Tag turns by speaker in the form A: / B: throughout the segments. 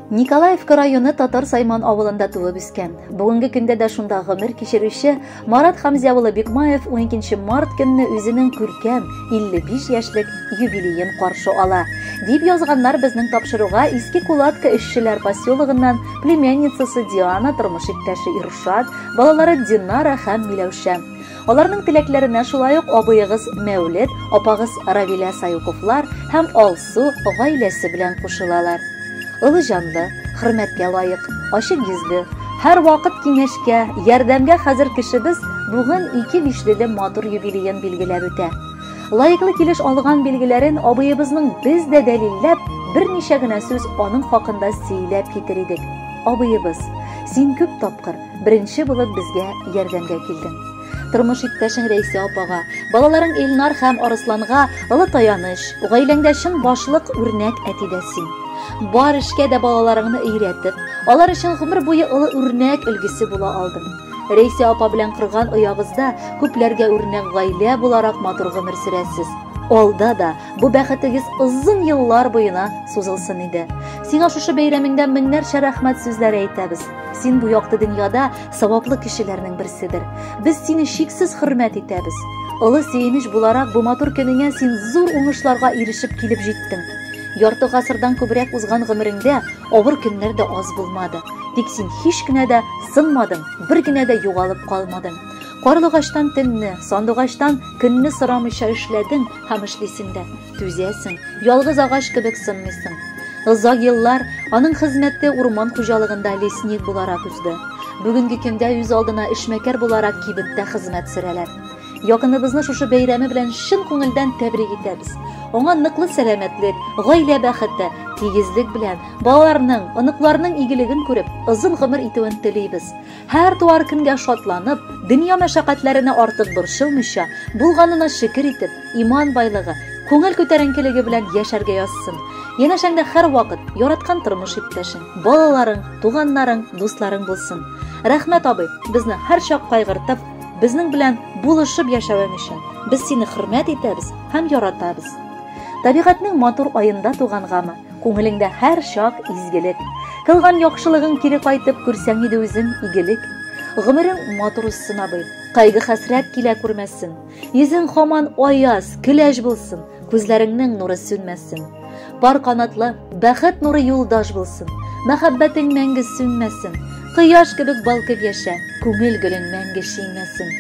A: Николаевка районы Татар Сайман авылында туып үскән. Бүгенге көндә дә шунда гомер кичерүче Марат Хамзя улы Бикмаев 12 март көнне үзенең күркәм 55 яшьлек юбилеен каршы ала. Дип язганнар безнең тапшыруга Иске Кулатка эшчеләр поселогыннан племянницасы Диана, тормыш иптәше Иршат, балалары Динара һәм Миләүшә. Аларның теләкләренә шулай ук абыегыз Мәүлет, апагыз Равилә Саюковлар һәм Алсу гаиләсе белән кушылалар. Олы җанлы, хөрмәткә лаек, ачык йөзле, һәрвакыт киңәшкә, ярдәмгә хәзер кешебез бүген ике бишлеле матур юбилеен билгеләп үтә. Лаеклы килеш алган билгеләрен абыебызның без дә дәлилләп, берничә генә сүз аның хакында сөйләп китер идек. Абыебыз, син күп тапкыр беренче булып безгә ярдәмгә килдең. Тормыш иптәшең Рәйсә апага, балаларың Илнар һәм Арысланга олы таяныч, гаиләңдә чын башлык үрнәк әти дә син. Бар эшкә дә балаларыңны өйрәтеп, алар өчен гомер буе олы үрнәк өлгесе була алдың. Рәйсә апа белән корган оягызда күпләргә үрнәк гаилә буларак матур гомер сөрәсез. Алда да бу бәхетегез озын еллар буена сузылсын иде. Сиңа шушы бәйрәмеңдә меңнәрчә рәхмәт сүзләре әйтәбез. Син бу якты дөньяда саваплы кешеләрнең берседер. Без сине чиксез хөрмәт итәбез. Олы сөенеч буларак бу матур көнеңә син зур уңышларга ирешеп килеп җиттең. Ярты гасырдан күбрәк узган гомереңдә авыр көннәр дә аз булмады. Тик син һич кенә дә сынмадың, бер генә дә югалып калмадың. Карлыгачтан төнне, сандугачтан көнне сорамыйча эшләдең һәм эшлисең дә. Түзәсең, ялгыз агач кебек сынмыйсың. Озак еллар аның хезмәте урман хуҗалыгында лесник буларак узды. Бүгенге көндә үз алдына эшмәкәр буларак кибеттә хезмәт сөрәләр. Якыныбызны шушы бәйрәме белән чын күңелдән тәбрик итәбез. Аңа ныклы сәламәтлек, гаилә бәхете, тигезлек белән балаларның, оныкларның игелеген күреп, озын гомер итүен телибез. Һәр туар көнгә шатланып, дөнья мәшәкатьләренә артык борчылмыйча, булганына шөкер итеп, иман байлыгы, күңел күтәренкелеге белән яшәргә язсын. Янәшәңдә һәрвакыт яраткан тормыш иптәшең, балаларың, туганнарың, дусларың булсын. Рәхмәт, абый, безне һәрчак кайгыртып, безнең белән булышып яшәвең өчен. Без сине хөрмәт итәбез һәм яратабыз. Табигатьнең матур аенда тугангамы, күңелеңдә һәр чак изгелек. Кылган яхшылыгың кире кайтып күрсәң иде үзең игелек. Гомерең матур узсын, абый. Кайгы хәсрәт килә күрмәсен. Йөзең һаман аяз, көләч булсын, күзләреңнең нуры сүнмәсен. Пар канатлы, бәхет нуры юлдаш булсын. Мәхәббәтең мәңге сүнмәсен. Кояш кебек балкып яшә, күңел гөлең мәңге шиңмәсен.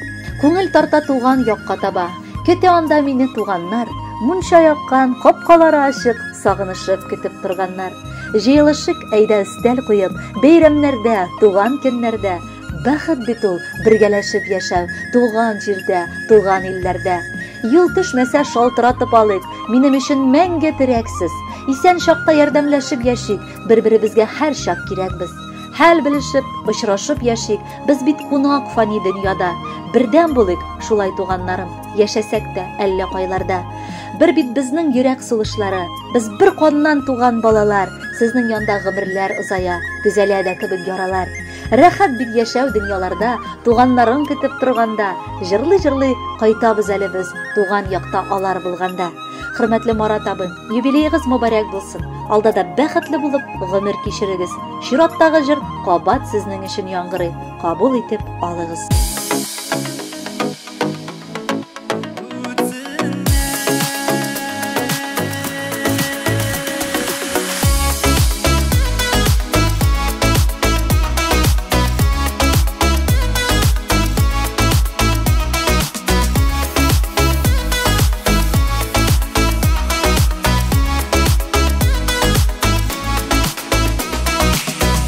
A: Күңел тарта туган якка таба. Көтә анда мине туганнар. Мунча яккан, капкалары ачык, сагынышып көтеп торганнар. Җыелышык әйдә өстәл куеп, бәйрәмнәрдә, туган көннәрдә. Бәхет бит ул бергәләшеп яшәү, туган җирдә, туган илләрдә. Юл төшмәсә шалтыратып алыйк, минем өчен мәңге терәксез. Исән чакта ярдәмләшеп яшик, бер-беребезгә һәр чак кирәкбез. Хәл белешеп, очрашып яшик, без бит кунак фани дөньяда. Бердәм булыйк, шулай туганнарым, яшәсәк тә әллә кайларда. Бер бит безнең йөрәк сулышлары, без бер каннан туган балалар, сезнең янда гомерләр озая, төзәлә дә кебек яралар. Рәхәт бит яшәү дөньяларда, туганнарың көтеп торганда, җырлый-җырлый кайтабыз әле без, туган якта алар булганда. Хөрмәтле Марат абый, юбилеегыз мөбарәк булсын. Алда да бәхетле булып гомер кичерегез. Чираттагы җыр кабат сезнең өчен яңгырый. Кабул итеп алыгыз.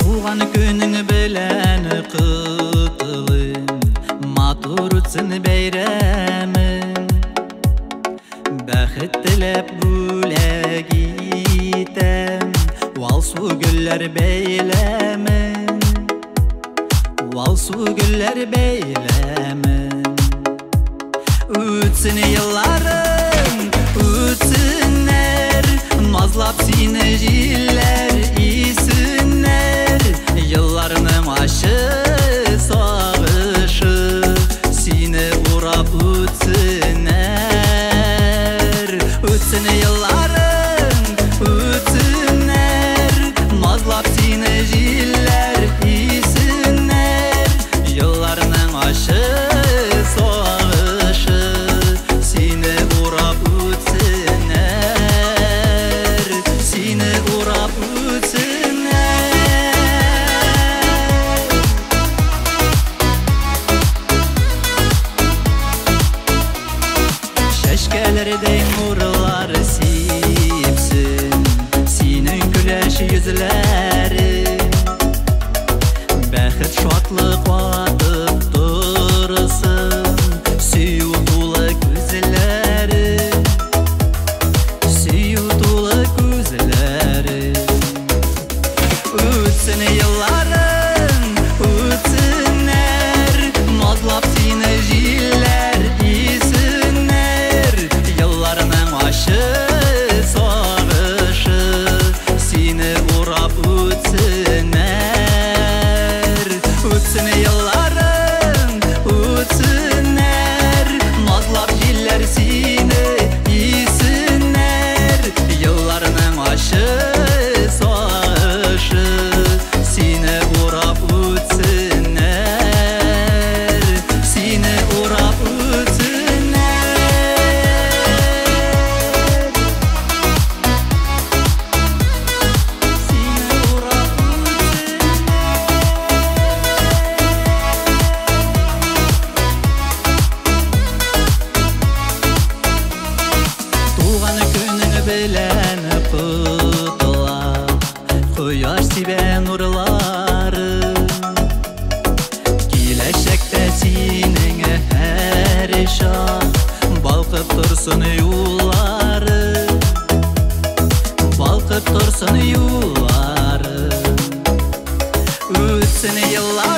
B: Туган көнең белән котлыйм, матур үтсен бәйрәмең. Бәхет теләп бүләк итәм, алсу гөлләр бәйләмен. Алсу гөлләр бәйләмен. Үтсен елларың, үтсеннәр, назлап сине җилләр исеннәр. Елларның ачы сагышы сине урап үтсеннәр. Үтсен елларың, үтсеннәр, назлап сине яшь йөзләре. Бәхет шатлык атып торсын, сөю тулы күзләре, сөю тулы күзләре. Үтсен елларың, үтсеннәр, назлап сине җилләр исеннәр. Елларның ачы сагышы сине урап үтсеннәр. Үтсен елларың, үтсеннәр, назлап җилләр сине исеннәр. Елларның ачы сагышы сине урап үтсеннәр, сине урап үтсеннәр. Сине урап үтсеннәр. Туган көнең белән котла, кояш сибә нурлары. Киләчәктә синең һәр чак балкып торсын юллары, балкып торсын юллары. Үтсен еллар.